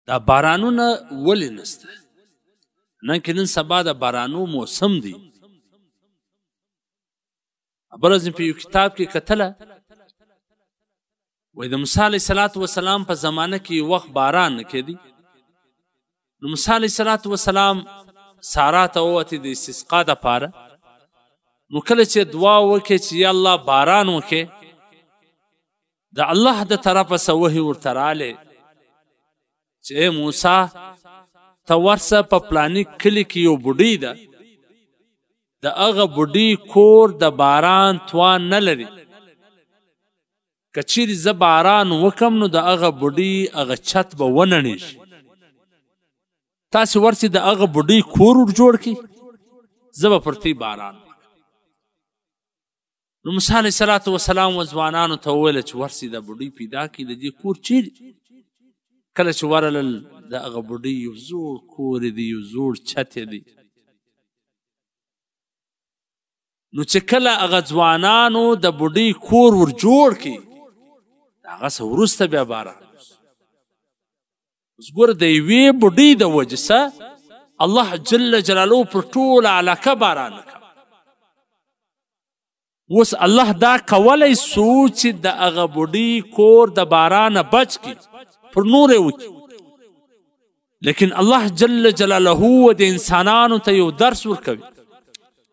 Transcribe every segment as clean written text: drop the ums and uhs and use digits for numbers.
دا بارانونه ولې نشته؟ نن کې نن سبا د بارانو موسم دی. بل ورځ مې په یو کتاب کې کتله، وایي د موسی علیه الصلاة والسلام په زمانه کې یو وخت باران نه کېدی. نو موسی علیه الصلاة والسلام سارا ته ووتې د استسقا دپاره. نو کله چې دعا وکړي چې یا الله باران وکړي، د الله د طرفه څه وحي ورته راغلی چې ای موسی، ته ورسه په پلاني کلي کې یو بوډۍ ده، د هغه بوډۍ کور د باران توان نه لري. که چیرې زه باران وکم نو د هغه بوډۍ هغه چت به ونړېږي. تاسې ورسئ د هغه بوډۍ کور ور جوړ کړئ، زه به پر تی باران وکړم. نو موسی علیه الصلاة والسلام و ځوانانو ته وویل چې ورسئ دا بوډۍ پیدا کړئ، د دې کور چیرې؟ کله چې ورلل د هغه بوډۍ یو زوړ کور دی، یو زوړ چت دی. نو چې کله هغه ځوانانو د بوډۍ کور ور جوړ کړي، د هغه څه وروسته بیا باران وشو. اوس ګوره د یوې بوډۍ د وجې څه الله جل جلاله پر ټوله علاقه باران وکړ. اوس الله دا کولی سو چې د هغه بوډۍ کور د بارانه بچ کړي، پر نور یې وکړي. لیکن الله جل جلاله د انسانانو ته یو درس ورکوي،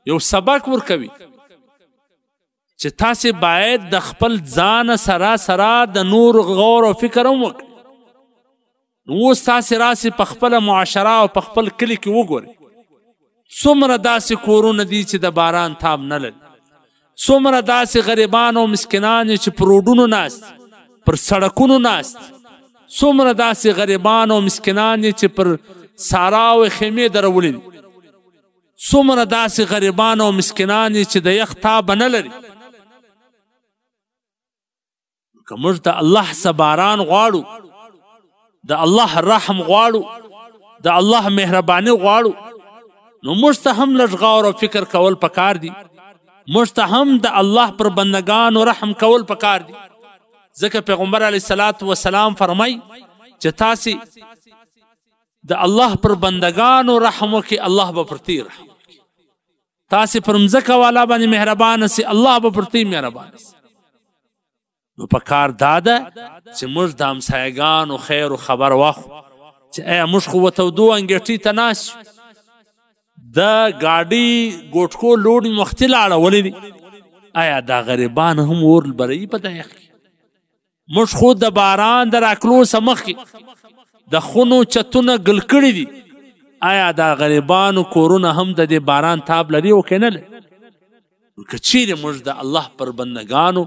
یو سبق ورکوي چې تاسې باید د خپل ځان سره سره د نور غور او فکر هم وکړئ. نو اوس تاسې راسئ په خپله معاشره او په خپل کلي کې وګورئ څومره داسې کورونه دي چې د باران تاب نه لري، څومره داسې غریبان او مسکنان چې پر روډونو ناست، پر سړکونو ناست، څومره داسې غریبان او مسکنان چې پر سارا او خیمې درولي دي، څومره داسې غریبان او مسکنان چې د یخ تاب نه لري. که موږ د الله څخه باران غواړو، د الله رحم غواړو، د الله مهرباني غواړو، نو موږ ته هم لږ غور او فکر کول پکار دي. موږ ته هم د الله پر بندګانو رحم کول پکار دي. ځکه پیغمبر علیه الصلاة والسلام فرمایي چې تاسې د الله پر بندګانو رحم وکړئ، الله به پر تی رحم وکړي. تاسې پر مځکه والا باندې مهربانه سئ، الله به پر تی مهربانه سي. نو په کار دا ده چې موږ د همسایګانو خیر او خبر واخلو چې ایا موږ خو وتودو انګیټۍ ته ناست یو، د ګاډۍ ګوټکو لوړې مو وختي لاړولې دي، ایا دا غریبان هم اور لبروي په دا یخ کې؟ موږ خو د باران د راتلو څخه مخکې د خونو چتونه ګل کړي دي، آیا دا غریبانو کورونه هم د دې باران تاب لري او که نه لري؟ نو که چیرې موږ د الله پر بندګانو،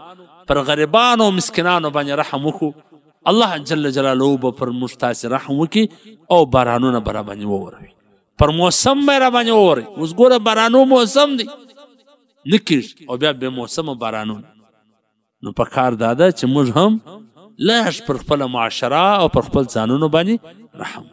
پر غریبانو او مسکنانو باندې رحم وکړو، الله جل جلاله به پر موږ تاسې رحم وکړي او بارانونه به راباندې ووروي، پر موسم به یې راباندې ووروي. اوس ګوره بارانو موسم دی، نه کېږي او بیا بې موسمه بارانونه. نو په کار دا ده چې موږ هم لږ پر خپله معاشره او پر خپل ځانونو باندې رحم